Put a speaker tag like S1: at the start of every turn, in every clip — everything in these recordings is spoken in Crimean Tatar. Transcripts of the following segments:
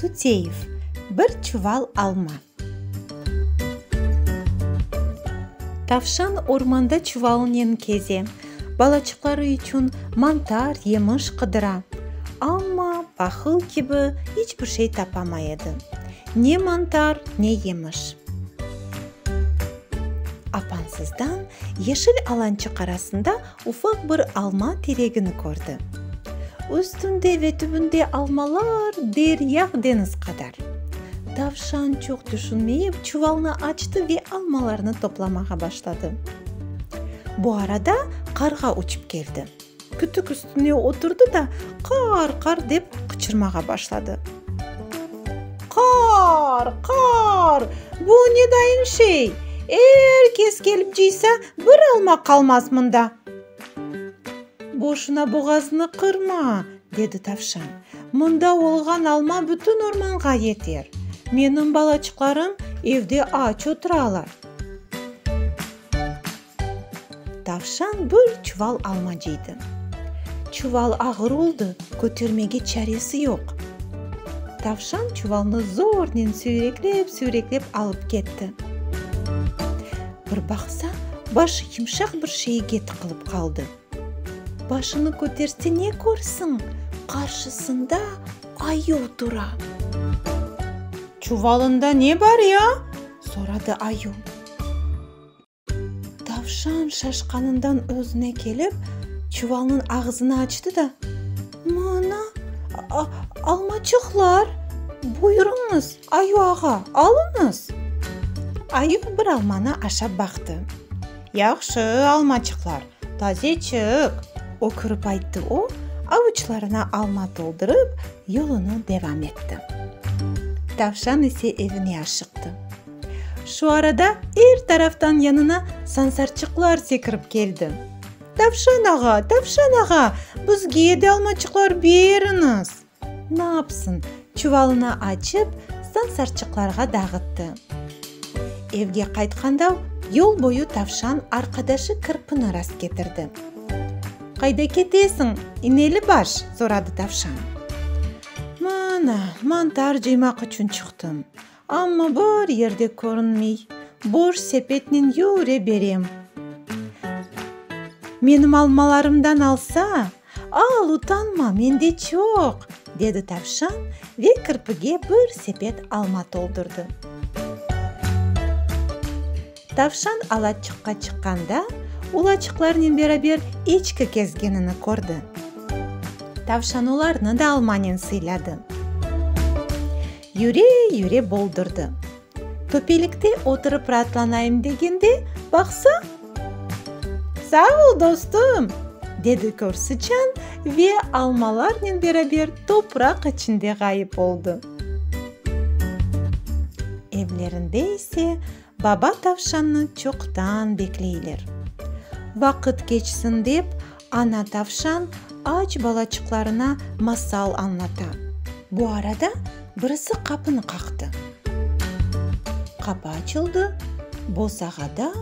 S1: Suteyev, Bir çuval alma. Tavşan ormanda çuvalınen keze, balaçıqları içün mantar, yemiş qıdıra. Amma, pahıl kibi, iç bir şey tapamay edi. Ne mantar, ne yemiş. Apansızdan yeşil alançıq arasında ufaq bir alma teregini kördi. Üstünde ve tübünde almalar derya deñiz qadar. Tavşan çoq tüşünmeyip çuvalnı açtı ve almalarnı toplamağa başladı. Bu arada qarğa uçıp keldi. Kütük üstüne oturdı da, qar, qar dep qıçırmağa başladı. Qar, qar, bu ne dayın şey? Er kes kelip cıysa, bir alma qalmaz mında. Boşuna boğazını qırma, dedi tavşan. Mında olğan alma bütün ormanğa yeter. Menim balaçıqlarım evde aç oturalar. Tavşan bir çuval alma cıydı. Çuval ağır oldı, kötermege çaresi yoq. Tavşan çuvalnı zornen süyreklep-süyreklep alıp ketti. Bir baqsa, başı yımşaq bir şeyge tıqılıp qaldı. Başını köterse ne körsin, qarşısında ayuv tura. Çuvalında ne bar ya? soradı ayuv. Tavşan şaşqanından özüne kelip, çuvalnıñ ağzını açtı da, Mına, almaçıqlar, buyurıñız, ayu ağa, alıñız! Ayuv bir almanı aşap baqtı. Yahşı almaçıqlar, tazeçik! ökürip ayttı o, avuçlarına alma toldurıp, yolunı devam etti. Tavşan ise evine aşıqtı. Şu arada er taraftan yanına sansarçıqlar sekirip keldi. Tavşan ağa, tavşan ağa, bizge de almaçıqlar beriñiz! Napsın, çuvalını açıp, sansarçıqlarğa dağıttı. Evge qaytqanda yol boyu tavşan arqadaşı kirpini rastketirdi. Qayda ketesiñ, ineli baş? soradı tavşan. Mına, mantar cıymaq içün çıqtım. Amma bir yerde körünmey, boş sepetnen yüre berem. Menim almalarımdan alsa, al, utanma, mende çoq, dedi tavşan ve kirpige bir sepet alma toldurdı. Tavşan alaçıqqa çıqqanda, ulaçıqlarnen beraber eçki kezgenini kördi. Tavşan olarnı da almanen sıyladı. Yüre-yüre boldurdı. Töpelikte oturıp raatlanayım degende, baqsa. Sağ ol, dostum! dedi kör sıçan ve almalarnen beraber topraq içinde ğayıp oldı. Evlerinde ise baba tavşannı çoqtan bekleyler. Vaqıt keçsin dep, ana tavşan aç balaçıqlarına masal añlata. Bu arada birisi qapını qaqtı. Qapı açıldı, bosağada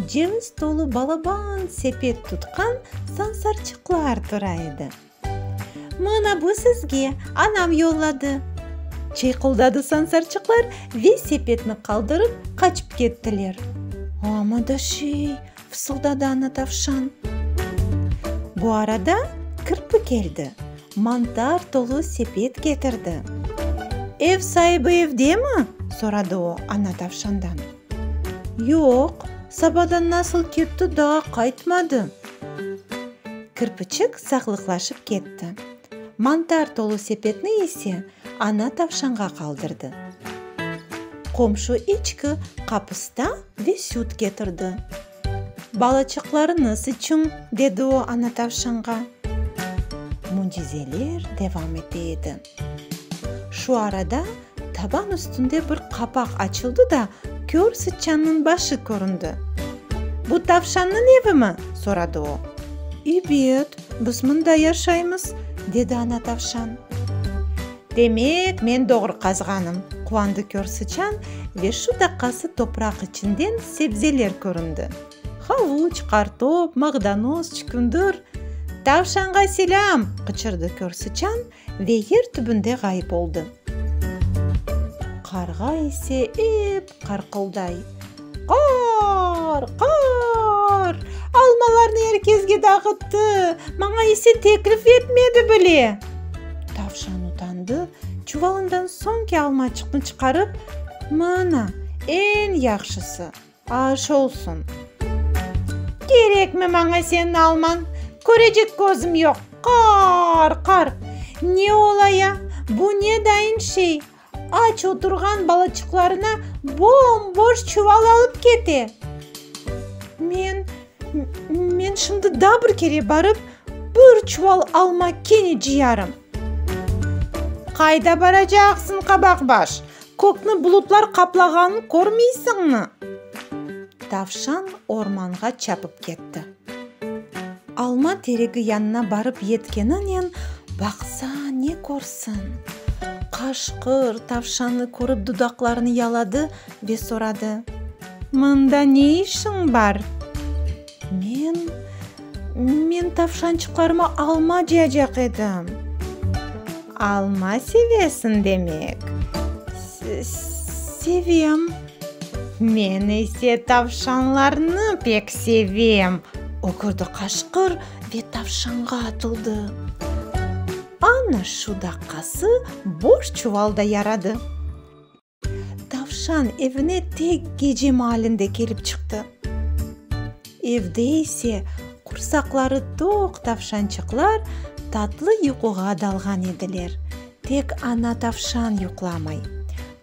S1: ceviz tolu balaban sepet tutqan sansarçıqlar tura edi. Mına bu sizge, anam yolladı! Çıyqıldadı sansarçıqlar ve sepetni qaldırıp, qaçıp kettiler. Amma da şey, fısıldadı ana tavşan. Bu arada kirpi keldi, mantar tolu sepet ketirdi. Ev saibi evdemi? soradı o ana tavşandan. Yoq, sabadan nasıl ketti, daa qaytmadı. Kirpiçik sağlıqlaşıp ketti. Mantar tolu sepetni ise ana tavşanğa qaldırdı. Qomşu eçki qapısta ve süt ketirdi. Balaçıqlarıñız içün, dedi o ana tavşanğa. Mücizeler devam ete edi. Şu arada taban üstünde bir qapaq açıldı da, kör sıçannıñ başı köründi. Bu tavşannıñ evimi? soradı o. Ebet, biz mında yaşaymız, dedi ana tavşan. Demek, men doğru qazğanım, quvandı kör sıçan ve şu daqqası topraq içinden sebzeler köründi. Havuç, qartop, mağdanoz, çükündir. Tavşanğa selâm! qıçırdı kör sıçan ve yer tübünde ğayıp oldı. Qarğa ise ep qarqılday, Qar! Qar! Almalarnı er kesge dağıttı, maña ise teklif etmedi bile! Tavşan utandı, çuvalından soñki almaçıqnı çıqarıp, Mına, eñ yahşısı, aş olsun! Kerekmi maña seniñ almañ, körecek közüm yoq, qar! Qar! Ne ola ya, bu ne dayın şey, Aç oturğan balaçıqlarına bom-boş çuval alıp kete. Men, men şimdi daa bir kere barıp, bir çuval alma kene cıyarım. Qayda baracaqsıñ, qabaqbaş? Kökni bulutlar qaplağanın körmeysiñmi? Tavşan ormanğa çapıp ketti. Alma teregi yanına barıp yetkeninen, baqsa, ne körsin? Qaşqır tavşannı körip dudaqlarını yaladı ve soradı, Mında ne işiñ bar? Men, men tavşançıqlarıma alma cıyacaq edim. Alma sevesiñ demek? Sevem. Men ise tavşanlarnı pek sevem, ökürdi qaşqır ve tavşanğa atıldı. Ana şu daqqası boş çuval da yaradı. Tavşan evine tek gece maalinde kelip çıqtı. Evde ise qursaqları toq tavşançıqlar tatlı yuquğa dalğan ediler. Tek ana tavşan yuqlamay,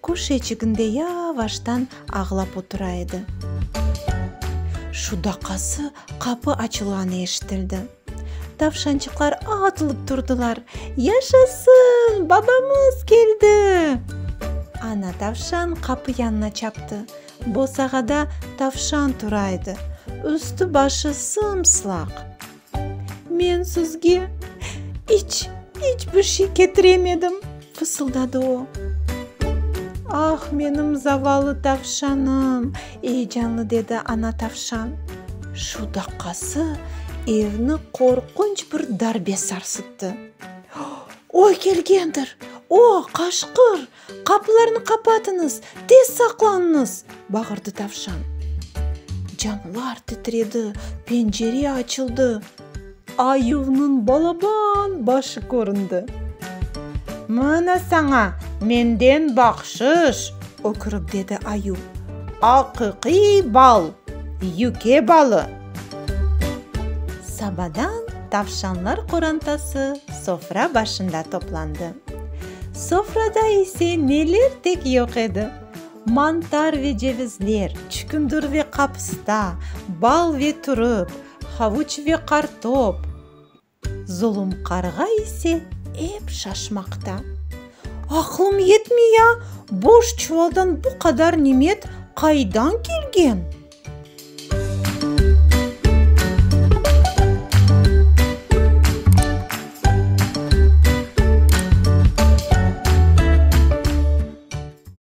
S1: köşeçiginde yavaştan ağlap otura edi. Şu daqqası qapı açılğanı eşitildi. Tavşançıqlar atılıp turdılar, Yaşasın, babamız keldi! Ana tavşan qapı yanına çaptı. Bosağada tavşan tura edi, üstü-başı sım-sılaq. Men sizge iç, iç bir şey ketiremedim, fısıldadı o. Ah, menim zavallı tavşanım, eyecanlı dedi ana tavşan. Şu daqqası evni qorqunç bir darbe sarsıttı. O kelgendir! O, qaşqır! Qapılarnı qapatıñız, tez saqlanıñız! bağırdı tavşan. Camlar titredi, pencere açıldı. Ayuvnıñ balaban başı köründi. Mına saña menden bahşış! ökürip dedi ayuv. Aqiqiy bal, yüke balı! Sabadan tavşanlar qorantası sofra başında toplandı. Sofrada ise neler tek yoq edi, mantar ve cevizler, çükündir ve qapısta, bal ve turıp, havuç ve qartop. Zulum qarğa ise ep şaşmaqta. Aqlım yetmey ya, boş çuvaldan bu qadar nimet qaydan kelgen?